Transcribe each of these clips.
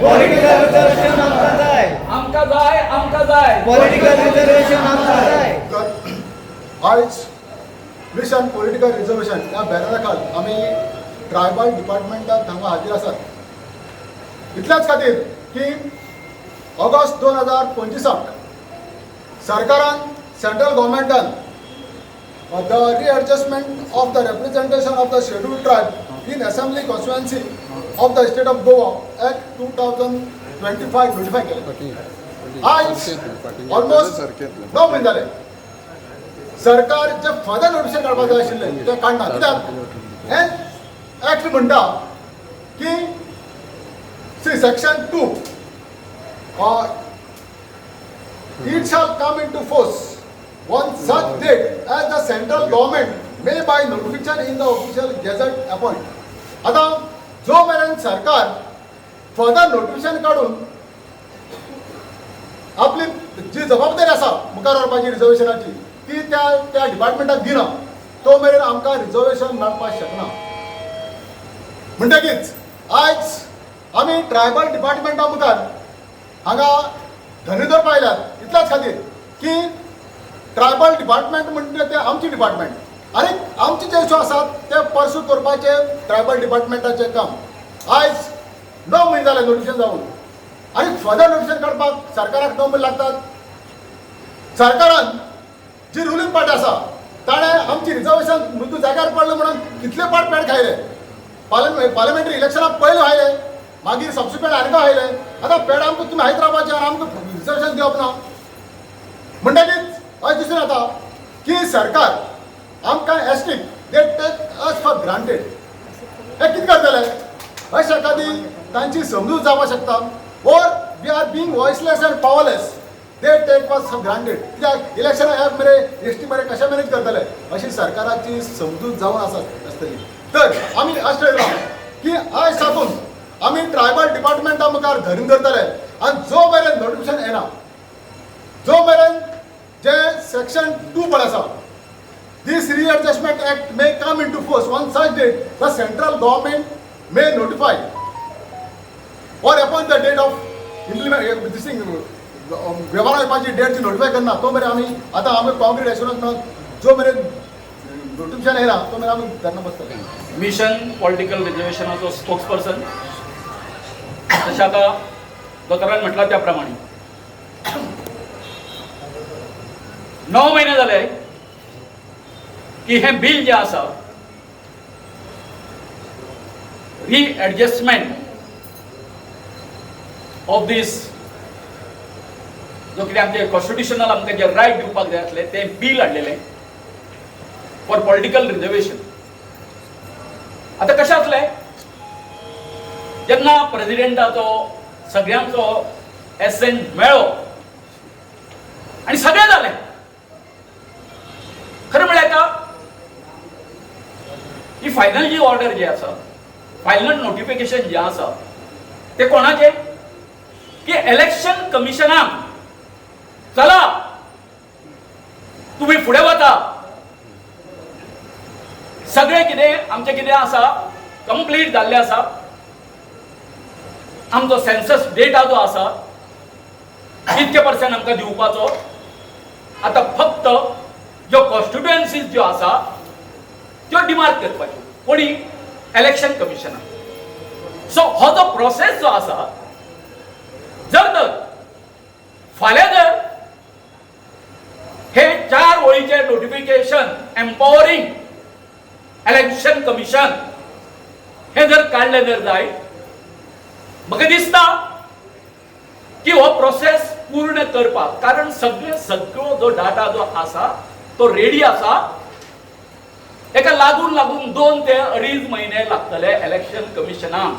Political reservation आमकां जाय. आमकां जाय, आमकां जाय. पॉलिटिकल रिझर्वेशन आमकां जाय. आयज मिशन पॉलिटिकल रिजर्वेशन ह्या बॅनरा खाल आमी ट्रायबल डिपार्टमेंटात हांगा हाजीर आसात. इतल्याच खातीर की ऑगस्ट 2025 सरकारान, central गव्हर्मेंटान the readjustment of the representation of the Scheduled Tribe in assembly constituency of the State of Goa Act 2025 notify केलें. आयज ऑलमोस्ट 9 म्हयने जाले, सरकार जे फर्दर नोटिफिकेशन काडपाक जाय आशिल्लें तें काडना. कित्याक? हें एक्ट म्हणटा की, see section 2, it shall come into force on such date as the central government may by notification in the official gazette appoint. आता जो मेरेन सरकार फर्दर नोटिफिकेशन काडून आपली जी जबाबदारी आसा मुखार व्हरपाची रिजर्वेशनाची, ती त्या त्या डिपार्टमेंटाक दिना, तो मेरेन आमकां रिजर्वेशन मेळपाक शकना. म्हणटकीच आयज आमी ट्रायबल डिपार्टमेंटा मुखार हांगा धरणे दवरपा आयल्यात, इतल्याच खातीर की ट्रायबल डिपार्टमेंट म्हणजे ते आमची डिपार्टमेंट आनी आमचे जे इशू आसात ते परस्यू करपाचें ट्रायबल डिपार्टमेंटाचें काम. आयज 9 म्हयने जाले नोटिफिकेशन जावन आनी फर्दर नोटिफिकेशन काडपाक सरकाराक 9 म्हयने लागतात. सरकारान, जी रुलींग पार्टी आसा, ताणें आमची रिजर्वेशन मुद्दो जाग्यार पडलो म्हणून कितले पाट पेड खायले. पार्लमेंटरी इलेक्शनाक पयले आयले, मागीर सबसिक्वंट आनीक आयले. आतां पेड आमकां तुमी हायत रावपाचें आनी आमकां रिजर्वेशन दिवप ना. म्हणटकीच अशें दिसून येता की सरकार आमकां एसटीक, they take us for granted. हे कितें करतले? अशें एखादी तांची समजूत जावपाक शकता or we are being voiceless and powerless, they take us for granted. कित्याक इलेक्शनाक हे मरे एसटी मरे कशें मॅनेज करतले, अशी सरकाराची समजूत जावन आसा आसतली. तर आमी अशें ठरयलां की आयज साकून आमी ट्रायबल डिपार्टमेंटा मुखार धरून धरतले आनी जो मेरेन नोटिफिकेशन येना, जो मेरेन जे सेक्शन 2 पळय आसा, this Readjustment Act may come into force on such date the central government may notify or upon the date of implement this thing. व्यवहार येवपाची डेट जी नोटिफाय करना, तो मेरेन आमी आतां आमी कॉन्क्रीट एश्युरन्स मेळोन जो मेरेन नोटिफिकेशन येना तो मेरेन आमी धरना बसतले. मिशन पॉलिटिकल रिजर्वेशनाचो स्पोक्स पर्सन. तशें आतां दोतोरान म्हटलां त्या प्रमाणे 9 म्हयने जाले की हें बील जें आसा, रिएडजस्टमेंट ऑफ दीस, जो कितें आमचे कॉन्स्टिट्युशनल आमकां जे रायट दिवपाक जाय आसले, तें बील हाडलेलें फॉर पॉलिटिकल रिजर्वेशन. आतां कशें आसलें, जेन्ना प्रेजिडेंटाचो सगळ्यांचो एसेंट मेळ्ळो आनी सगळें जालें, खरें म्हळ्यार आतां ही फायनल जी ऑर्डर जी आसा, फायनल नोटिफिकेशन जें आसा, तें कोणाचें की इलेक्शन कमिशनाक, चला तुमी फुडें वता, सगळें कितें आमचें कितें आसा कंप्लीट जाल्लें आसा, आमचो सेन्सस डेटा जो आसा कितके पर्संट आमकां दिवपाचो, आतां फक्त ज्यो कॉन्स्टिट्युएन्सीज ज्यो आसा त्यो डिमार्क करपाच्यो कोणी इलेक्शन कमिशनाक. सो हो जो प्रोसेस जो आसा, जर तर फाल्यां जर हे चार ओळीचे नोटिफिकेशन एम्पॉवरिंग इलेक्शन कमिशन हे जर काडलें जर जायत, म्हाका दिसता की हो प्रोसेस पूर्ण करपाक, कारण सगळे सगळो जो डाटा जो आसा तो रेडी आसा, एका लागून लागून 2 ते अडीच म्हयने लागतले इलेक्शन कमिशनाक.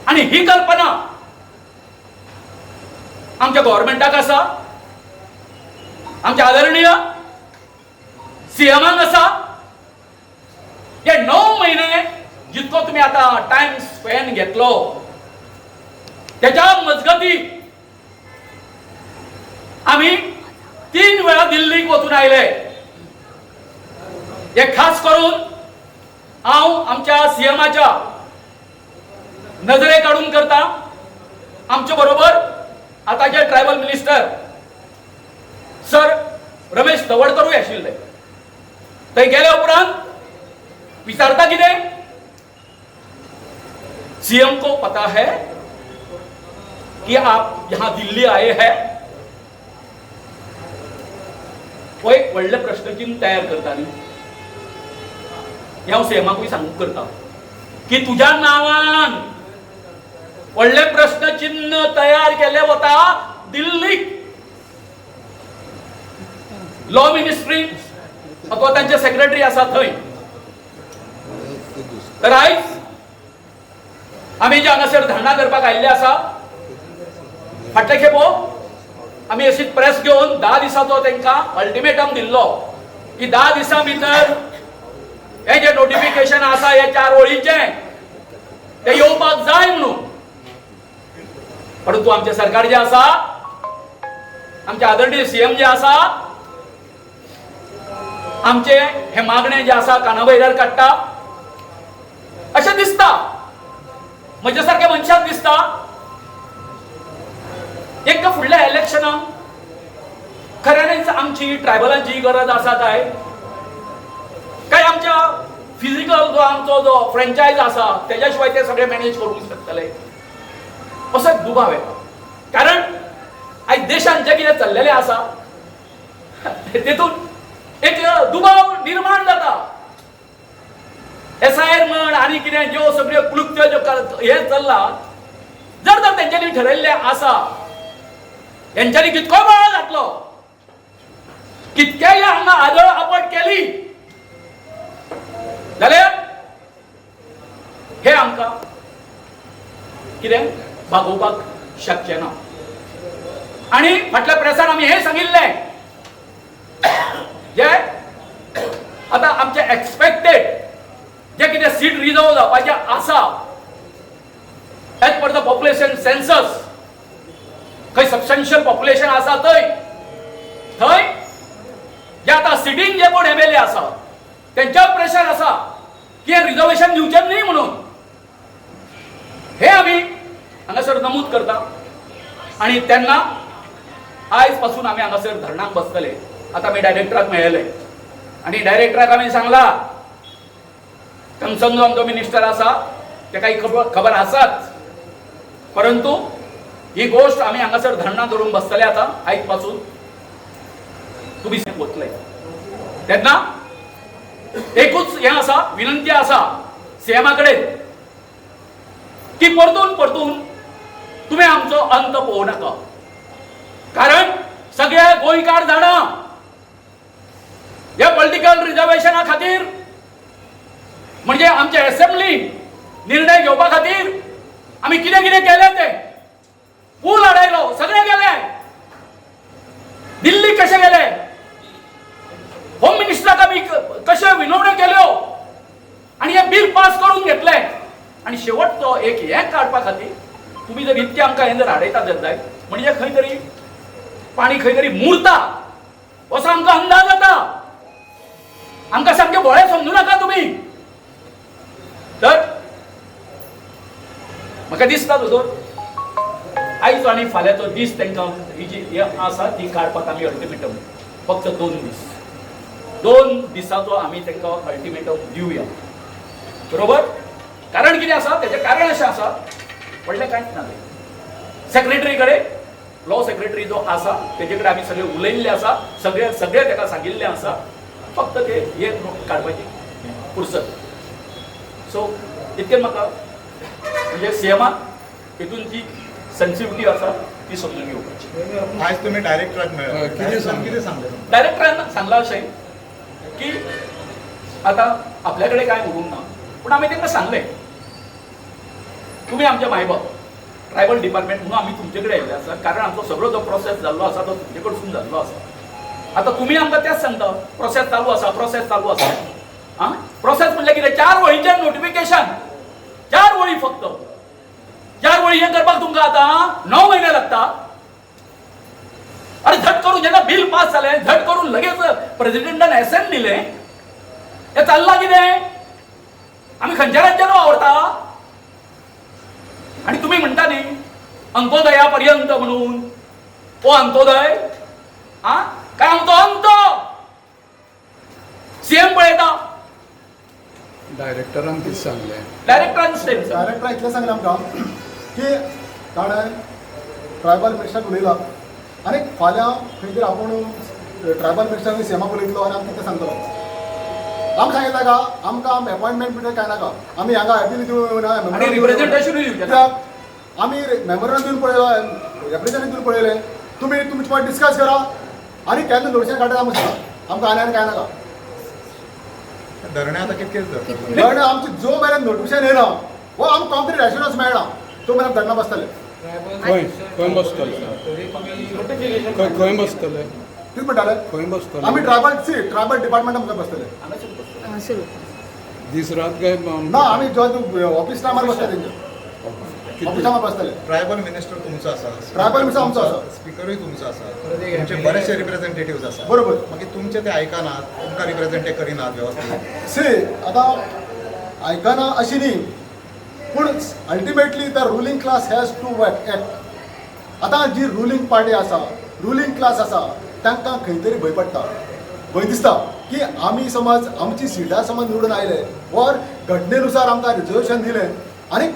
आनी ही कल्पना आमच्या गव्हर्मेंटाक आसा, आमच्या आदरणीय सीएमाक आसा. हे 9 म्हयने जितको तुमी आतां टायम स्पॅन घेतलो, त्याच्या मजगती आमी तीन वेळा दिल्लीक वचून आयले. हे खास करून हांव आमच्या सीएमाच्या नजरे काडून करता. आमचे बरोबर आतांचे ट्रायबल मिनिस्टर सर रमेश तवडकरूय आशिल्ले. थंय गेल्या उपरांत विचारता कितें, सीएम को पता है कि आप यहां दिल्ली आए हैं? हो एक व्हडलें प्रश्नचिन्ह तयार करता न्ही. हें हांव सीएमाकूय सांगूंक करता की तुज्या नांवान व्हडलें प्रश्नचिन्ह तयार केलें वता दिल्लीक. लॉ मिनिस्ट्री अथवा तांचे सेक्रेटरी आसा थंय. तर आयज आमी जे हांगासर धरणां करपाक आयिल्ले आसा, फाटले खेपो आमी अशीच प्रेस घेवन 10 दिसाचो तांकां अल्टिमेटम दिल्लो की 10 दिसां भितर हे जे नोटिफिकेशन आसा हे 4 ओळीचें ते येवपाक जाय म्हणून. परंतु आमचें सरकार जें आसा, आमचे आदरणीय सीएम जे आसा, आमचे हे मागणे जे आसा कानावयल्यार काडटा अशें दिसता. म्हज्या सारक्या मनशाक दिसता एक फुडल्या इलेक्शनाक खऱ्यांनीच आमची ट्रायबलांची गरज आसा काय काय आमच्या फिजिकल जो आमचो जो फ्रेंचायज आसा तेज्या शिवाय ते सगळे मॅनेज करूंक शकतले असो एक दुबाव येता. कारण आयज देशांत जें कितें चल्लेलें आसा तेतून एक दुबाव निर्माण जाता. एसआयआर म्हण आनी कितें ज्यो सगळ्यो क्लुप्त्यो ज्यो हें चल्लां, जर तर तेंच्यांनी ठरयल्लें आसा हेंच्यांनी कितको वेळ घातलो, कितकेय हांगा आदळ आपट केली जाल्यार हे आमकां कितें भागोवपाक शकचें ना. आनी फाटल्या प्रेसान आमी हें सांगिल्लें जे आतां आमचे एक्सपेक्टेड जे कितें सीट रिजर्व जावपाचें आसा as per the population census, खंय सबस्टॅन्शियल पॉप्युलेशन आसा थंय थंय जे आतां सिटींग जे कोण एमएलए आसा तेंच्यावर प्रेशर आसा की हें रिजर्वेशन दिवचें न्ही म्हणून. हे आमी हांगासर नमूद करता आनी तेन्ना आयज पासून आमी हांगासर धरणाक बसतले. आतां आमी डायरेक्टराक मेळ्ळे आनी डायरेक्टराक आमी सांगला कन्सर्न जो आमचो मिनिस्टर आसा तेका ही खबर आसाच, परंतु ही गोश्ट आमी हांगासर धरणां धरून बसतले आतां आयज पासून तुमी वतले तेन्ना एकूच हें आसा, विनंती आसा सीएमा कडेन की परतून परतून तुमी आमचो अंत पळोवं नाका, कारण सगळे गोंयकार जाणा ह्या पॉलिटिकल रिजर्वेशना खातीर म्हणजे आमचे असेंब्ली निर्णय घेवपा खातीर आमी कितें कितें केलें, तें पूल आडायलो, सगळे गेले, दिल्ली कशे गेले, होम मिनिस्टराक आमी कशे विनवण्यो केल्यो आनी हें बील पास करून घेतलें. आनी शेवटचो एक हें काडपा खातीर तुमी जर इतकें आमकां हें जर हाडयता जर जायत म्हणजे खंय तरी पाणी खंय तरी मुरता असो आमकां अंदाज जाता. आमकां सामकें भोळे समजू नाका तुमी. तर म्हाका दिसता दोतोर आयचो आनी फाल्यांचो दीस तांकां ही जी आसा ती काडपाक आमी अल्टिमेटम फक्त 2 दीस, 2 दिसाचो आमी तांकां अल्टिमेटम दिवया, बरोबर? कारण कितें आसा तेजें कारण अशें आसा, व्हडलें कांयच ना. तें सेक्रेटरी कडेन, लॉ सेक्रेटरी जो आसा तेजे कडेन आमी सगळे उलयल्ले आसा, सगळे सगळे ताका सांगिल्लें आसा, फक्त ते हे काडपाची फुरसत. सो इतकें म्हाका म्हणजे सीएमाक हितून जी सेन्सिटिविटी आसा ती समजून घेवपाची. आयज तुमी डायरेक्टराक मेळ्ळे, कितें सांगलें? कितें सांगलें? डायरेक्टरान सांगलां अशें की आतां आपल्या कडेन कांय उरूंक ना, पूण आमी तांकां सांगलें तुमी आमचे मायबाप ट्रायबल डिपार्टमेंट म्हणून आमी तुमचे कडेन आयिल्ले आसा, कारण आमचो सगळो जो प्रोसेस जाल्लो आसा तो तुमचे कडसून जाल्लो आसा. आतां तुमी आमकां तेंच सांगता प्रोसेस चालू आसा, प्रोसेस चालू आसा. आं, प्रोसेस म्हणल्यार कितें? 4 वळीचें नोटिफिकेशन, 4 वळी, फक्त 4 वळी हें करपाक तुमकां आतां 9 म्हयने लागता. अरे झट करून जेन्ना बील पास जालें झट करून लगेच प्रेसिडेंटान एसेंट दिलें, हें चल्लां कितें? आमी खंयच्या राज्यान वावरता? आनी तुमी म्हणटा न्ही अंत्योदया पर्यंत म्हणून. ओ अंत्योदय आ काय आमचो अंत सीएम पळयता. डायरेक्टरान कितें सांगलें? डायरेक्टरान सेम. डायरेक्टरान इतलें सांगलें आमकां की ताणें ट्रायबल मिनिस्टराक उलयला आनी फाल्यां खंय तरी आपूण ट्रायबल मिनिस्टर सीएमाक उलयतलो आनी आमकां कितें सांगतलो. आमी सांगितलें ताका आमकां एपॉयंटमेंट बिटमेंट कांय नाका, आमी हांगा एपील दिवन आनी रिप्रेझेंटेशनूय दिवचें ना. कित्याक आमी मेमोरंडम दिवन पळयला, रेप्रेजेंटेशन दिवन पळयलें, तुमी तुमचे पाट डिस्कस करा आनी केन्ना नोटिफिकेशन काडटा आमकां सांगा, आमकां आनी आनी कांय नाका. धरणे आतां कितकेच धरता? कारण आमची जो मेरेन नोटिफिकेशन येना वो आमकां कॉन्क्रीट एश्युरन्स मेळना तो मेरेन धरना बसतले. खंय खंय बसतले? खंय खंय बसतले? कितें म्हणटाले? खंय बसतले? आमी ट्रायबल सी ट्रायबल डिपार्टमेंट आमकां बसतले. हांगासर. दीस रात काय? ना, आमी जो ऑफिस टायमार बसतले, तेंच्या ऑफिस टायमार बसतले. ट्रायबल मिनिस्टर तुमचो आसा. ट्रायबल मिनिस्टर आमचो आसा. स्पिकरूय तुमचो आसा, तुमचे बरेचशे रिप्रेझेंटेटिव्ह आसा. बरोबर. मागीर तुमचे ते आयकनात, तुमकां रिप्रेझेंट करिनात वेवस्थीत? सी, आतां आयकना अशी न्ही, पूण ultimately the ruling class has to act. आतां जी रुलींग पार्टी आसा, रुलींग क्लास आसा, तांकां खंय तरी भंय पडटा, भंय दिसता की आमी समज आमची सिटां समज निवडून आयले वर घटनेनुसार आमकां रिजर्वेशन दिलें आनी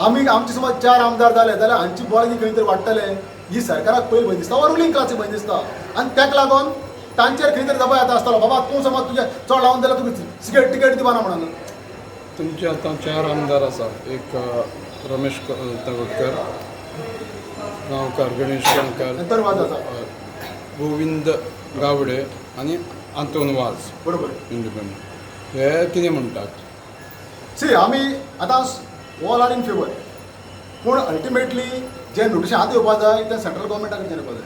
आमी आमचे समज 4 आमदार जाले जाल्यार हांची बळगें खंय तरी वाडटलें, ही सरकाराक पयलीं भंय दिसता वा रुलींग क्लासीक भंय दिसता. आनी ताका लागून तांचेर खंय तरी दबाव येता आसतलो, बाबा तूं समज तुजें चड लावन जाल्यार तुका सिगरेट टिकेट दिवना म्हणून. तुमचे आतां 4 आमदार आसा, एक रमेश तवडकर गांवकार, गणेश गांवकार, अंतोन वाज आसा. गोविंद गावडे आनी आंतोन वाज. बरोबर. इंडिपेंडंट. हे कितें म्हणटात? सी, आमी आतां ऑल are in favour, पूण अल्टिमेटली जें नोटिशन आतां येवपा जाय तें सेंट्रल गव्हर्मेंटा कडच्यान येवपा जाय,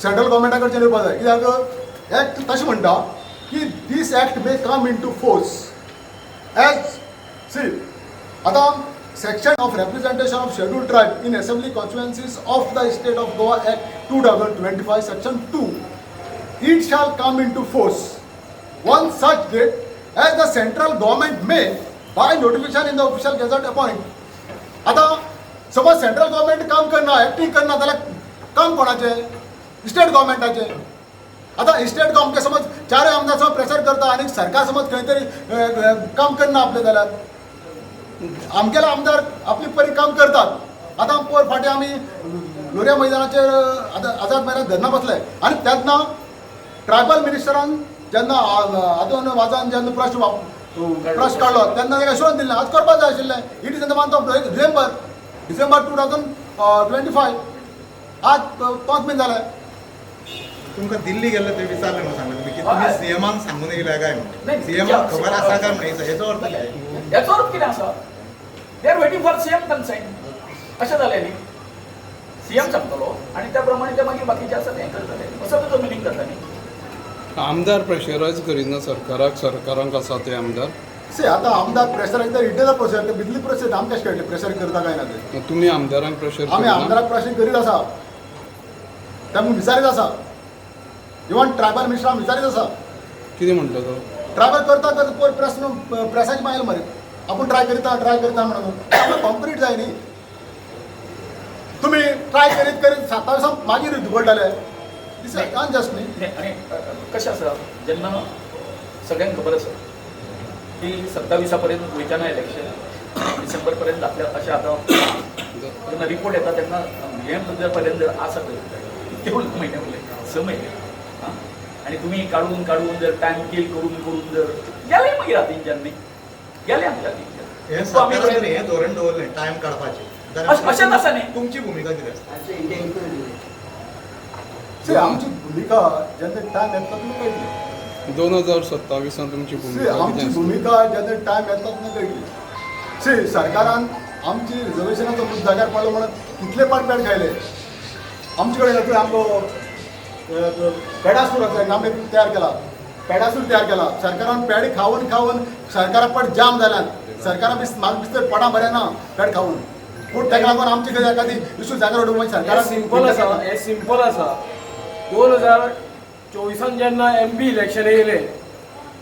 सेंट्रल गव्हर्मेंटा कडच्यान येवपा जाय. कित्याक एक्ट तशें म्हणटा की this act may come into force as see आतां section of representation of schedule tribe in assembly constituencies of the state of Goa act 2025 section 2, it shall come into force on such date as the central government may by notification in the official gazette appoint. आता समज central government काम करना, acting करना, जाल्यार काम कोणाचें? State गव्हर्मेंटाचें. आतां state government समज चारय आमदार समज प्रेशर करता आनी सरकार समज खंय तरी काम करना आपलें, जाल्यार आमगेले आमदार आपली परी काम करतात. आतां पयर फाटीं आमी लोरया मैदानाचेर आझाद मैदान धरना बसले आनी तेन्ना ट्रायबल मिनिस्टरान जेन्ना आदोन वाजान जेन्ना प्रश्न काडलो तेन्ना ताका एश्योरन्स दिल्लें आज करपाक जाय आशिल्लें. It is in the month of December 2025, आज 5 म्हयने जाले. तुमकां दिल्ली गेल्ले थंय विचारलें म्हणून सांगलें तुमी की तुमी सीएमाक सांगून येयल्या काय म्हणून? नाही. सीएमाक खबर आसा काय म्हणून, हेचो अर्थ कितें? याचो अर्थ कितें आसा, they are waiting for CM consent. अशें जालें न्ही, सीएम सांगतलो आनी त्या प्रमाणे ते मागीर बाकीचे आसा तें करतले, असो ताचो मिनींग जाता न्ही. आमदार प्रेशरायज करिना सरकाराक? सरकारांक आसा ते आमदार? सी, आतां आमदार प्रेशर येता, इंटरनल प्रोसेस, ते भितरली प्रोसेस आमकां कशें कळटलें प्रेशर करता काय ना ते. तुमी आमदारांक प्रेशर आमी करिना? आमदाराक प्रेशर करीत आसा, तांकां विचारीत आसा, इवन ट्रायबल मिनिस्टरांक विचारीत आसा. कितें म्हणटा तो? ट्रायबल करता करता पयर प्रस्न प्रेसाचे मागीर मरे आपूण ट्राय करता ट्राय करता म्हणून आपलो कॉन्क्रीट जाय न्ही. तुमी ट्राय करीत करीत 27 मागीर दुबळटाले, दीस अनजस्ट न्ही. नाही, आणि कशें आसा, जेन्ना सगळ्यांक खबर आसा की 27 पर्यंत वयचें ना इलेक्शन, डिसेंबर पर्यंत जातलें अशें आतां जेन्ना रिपोर्ट येता तेन्ना हें जर पर्यंत जर आसा तर कितके उरले म्हयने उरले, 6 म्हयने. आं, आनी तुमी काडून काडून जर टायम किल करून करून जर गेले मागीर हातींच्यान न्ही, गेले आमच्या हे हातींच्यान. सो आमी सरकारान हे धोरण दवरलें टायम काडपाचें, अशेंच आसा न्ही. तुमची भुमिका कितें आसता? सी, आमची भुमिका जेन्ना टायम येतलो तेन्ना कळटली. 2027 तुमची सी, भुमिका आमची कितें आसता? भुमिका जेन्ना टायम येतलो तेन्ना कळटली. सी, सरकारान आमची रिजर्वेशनाचो मुद्दो जाग्यार पडलो म्हणून कितले पाट पेड खायले आमचे कडेन. थंय आमचो पेडासूर आसा, आमी तयार केला, पेडासूर तयार केला. सरकारान पेड खावन खावन सरकारा पट जाम जाल्यात, सरकारा म्हाका दिसता पडां बरें ना पेड खावन, पूण ताका लागून आमचे कडेन एखादी इशू जाग्यार उडोवंक सरकारान सिंपल आसा, हें सिंपल आसा. 2024 जेन्ना एमपी इलेक्शन येयलें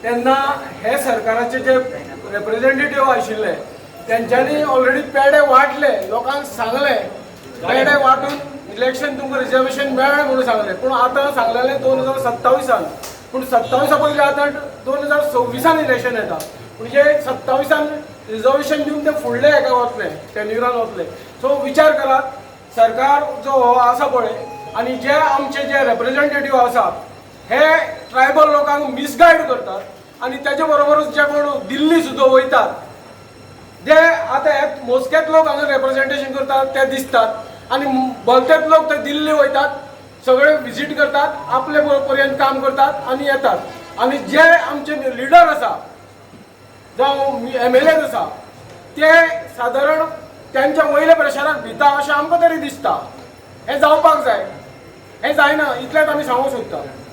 तेन्ना हे सरकाराचे जे रेप्रेझेंटेटिव्ह आशिल्ले तेंच्यांनी ऑलरेडी पेडे वांटले, लोकांक सांगले, पेडे वांटून इलेक्शन तुमकां रिजर्वेशन मेळ्ळें म्हणून सांगलें. पूण आतां सांगलेलें 2027आन, पूण 27आ पयलीं आतां 2026आन इलेक्शन येता. म्हणजे 27आन रिजर्वेशन दिवन ते फुडले हेका वतले, टेन्युरान वतले. सो विचार करात, सरकार जो हो आसा पळय आनी जे आमचे जे रेप्रेझेंटेटीव आसात हे ट्रायबल लोकांक मिसगायड करतात आनी तेजे बरोबरूच जे कोण दिल्ली सुद्दां वयतात, जे आतां हे मोजकेच लोक हांगा रेप्रेझेंटेशन करतात ते दिसतात आनी भलतेच लोक ते दिल्ली वयतात, सगळे विजीट करतात, आपले पर्यंत काम करतात आनी येतात. आनी जे आमचे लिडर आसा जावं एमएलएज आसा ते सादारण त्यांच्या वयल्या प्रेशराक भिता अशें आमकां तरी दिसता. हें जावपाक जाय, हें जायना इतलेंच आमी सांगूंक सोदता.